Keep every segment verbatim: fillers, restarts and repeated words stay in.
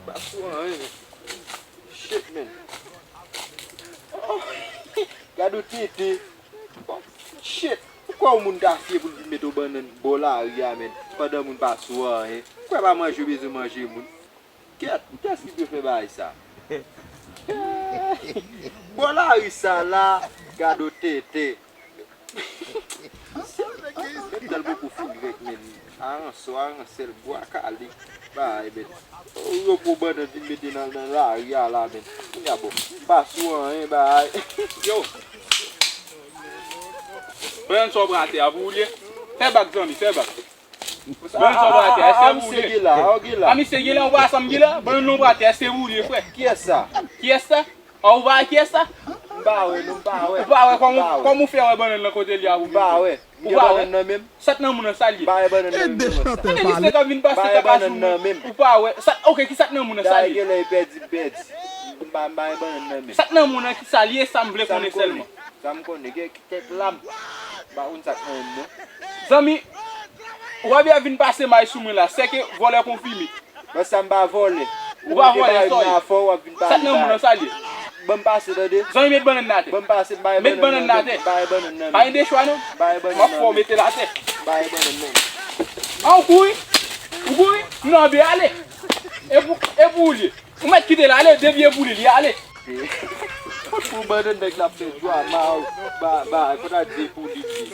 Pa sou anyen, men. Shit, man. Oh, gade yon tete. Bon, shit. Ou kwè yon moun ta fye pou l vin mete yon bannann bò lari a, men, pandan moun pa sou anyen? Ou kwè pa manje yo bezwen manje moun? Kèt, kiyès ki te fè bagay sa? Bò lari sa la, gade yon tete. Mèt tèl poko fout grèk, men. Aransò, aransèl, bwa kale. Bay, men. Yo pran bannann vin mete nan, nan lari a la, men. Kounye a, bon. Pa sou anyen, bay. Yo. Bannann sa w pran atè a pou ou l ye? Fè bak, zanmi, fè bak. Bannann sa w pran atè a, èske pou ou l ye? A, misye gen la, ou pa wè sa m gen la? Bannann nan w pran atè a, èske pou ou l ye, frè? Kiyès sa? Kiyès sa? A, ou pa wè kiyès sa? M pa wè, non, m pa wè. Ou pa wè kòman, kòman ou fè wè bannann nan kote l ye a pou ou? M pa wè. Ou pa wè? Sa t nan moun nan sa l ye? M pa wè bannann nan menm. Tande jis nèg ap vin pase kaka sou mwen. Ou pa wè. Sa, ok, ki sa t nan moun nan sa l ye? Dayè, genlè e pèdi m pèdi. M pa, m pa wè bannann nan menm. Sa t nan moun nan ki sa l ye, sa m vle konnen sèlman. Sa m konnen, gen kèk lam. M pa konn sa k nan menm, non. Zanmi, w ap vin pase may sou mwen la, sèke vòlè konfime. Bon, sa m pa vòlè. Ou pa vòlè, sòy. Sa t nan moun nan sa l ye? Ban m pase, tande. Zanmi, met bannann nan atè. Ban m pase, m pa gen bannann nan menm. Met bannann nan atè. M pa gen bannann nan menm. Pa gen de chwa, non. M pa gen bannann nan menm. M ap fè w mete l atè. Ba, e bannann nan. A, ou kouri? Ou kouri? M nan anbe, ale. E pou, e pou ou l ye. Ou mèt kite l ale, depi e pou li, li ale. Pou bannann nèg la ap fè dwa ma ou. Ba, ba, fò ta di e pou li l ye.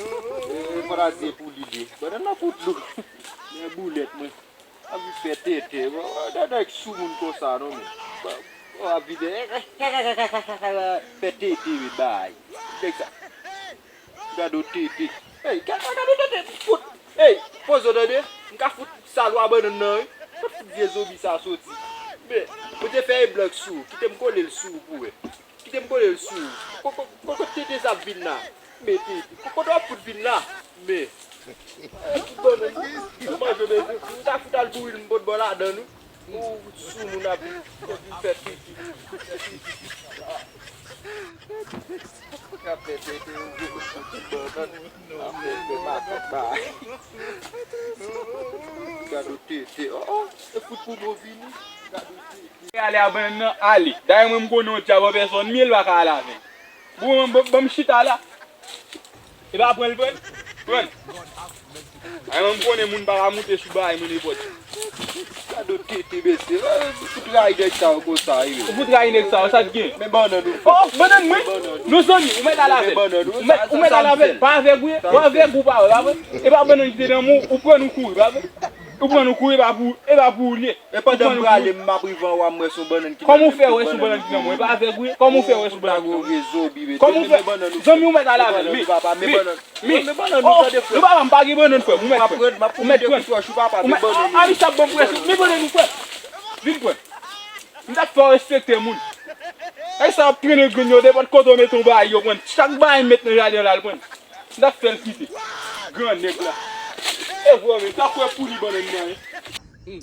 Fò ta di e pou li l ye. Bannann nan fout lou. Men boulèt, mwen. Anvi fè tete. Bon, bon, nèg sou moun konsa, non, men. Bon, bon, anvi de, fè tete, men, bay. Nèg sa. Gade w tete. Ey, gade, gade w tete. Fout. Ey, poze w tande. M ka fout salwa bannann nan, wi. Kot fout vye zonbi sa soti? Men, mwen te fè e blòk sou ou. Kite m kole l sou ou pou wè. Kite m kole l sou ou. Ko-, ko-, ko-, kot tete sa ap vin la? Men tete. Ko-, kote w ap fout vin la? Men. Ey, fout bannann. Ou manje bezwen. Ou ta fout al bouri l, m pot bò ladan, wi. Ou sou moun ap vin, ap vin fè tete. Ap fè tete, ou vle fout ti bannann. Ap fè, fè matant bay. Gade w tete. Oh, oh, e fout pou bon vini. Gade w tete. Ale a bannann nan, ale. Dayè mwen m konnen yon dyab an pèsòn, men l pa ka ale avè l. Bon, ban, ban m chita la. E pa pran l pran. Pran. Ay, mwen, m konnen moun pa ka moute sou bagay mwen nenpòt. Gade w tete mesye. Ou fout rayi nèg sa yo konsa, wi. Ou fout rayi nèg sa yo, sa t gen? Men bannann ou fè. Oh, bannann mwen? Non, zanmi, ou mèt al avè l. Ou mèt, ou mèt al avè l. Pa avèg ou ye? Ou avèg ou pa wè, pa vre? E pa bannann ki te nan men w, ou pran l ou kouri, pa vre? Ou pran l ou kouri, e pa pou, e pa pou ou l ye. E pandan m prale, m ap rive anwa, m wè se yon bannann ki nan men m. Kòman w fè wè se yon bannann ki nan men w? E pa avèg ou ye? Kòman w fè wè se yon bannann ki nan men w? Kòman w fè? Zanmi, ou mèt al avè l. Men, men, men, men bannann ou tande, frè. Men bannann, men bannann ou tande, frè. Oh, papa m pa gen bannann, frè. Ou mèt pran. Ou mèt pran. Ou mèt, a, a, misye ap ban m presyon. Men bannann ou, frè. Vin pran. M t ap fè w respekte moun. Nèg sa ap trennen grenn yo, nenpòt kote w mete yon bagay, yo pran. Chak bagay m met nan jaden an, l al pran. M t ap fè l kite. Gran nèg la. E vre, men, sa kwè pou li bannann nan, wi.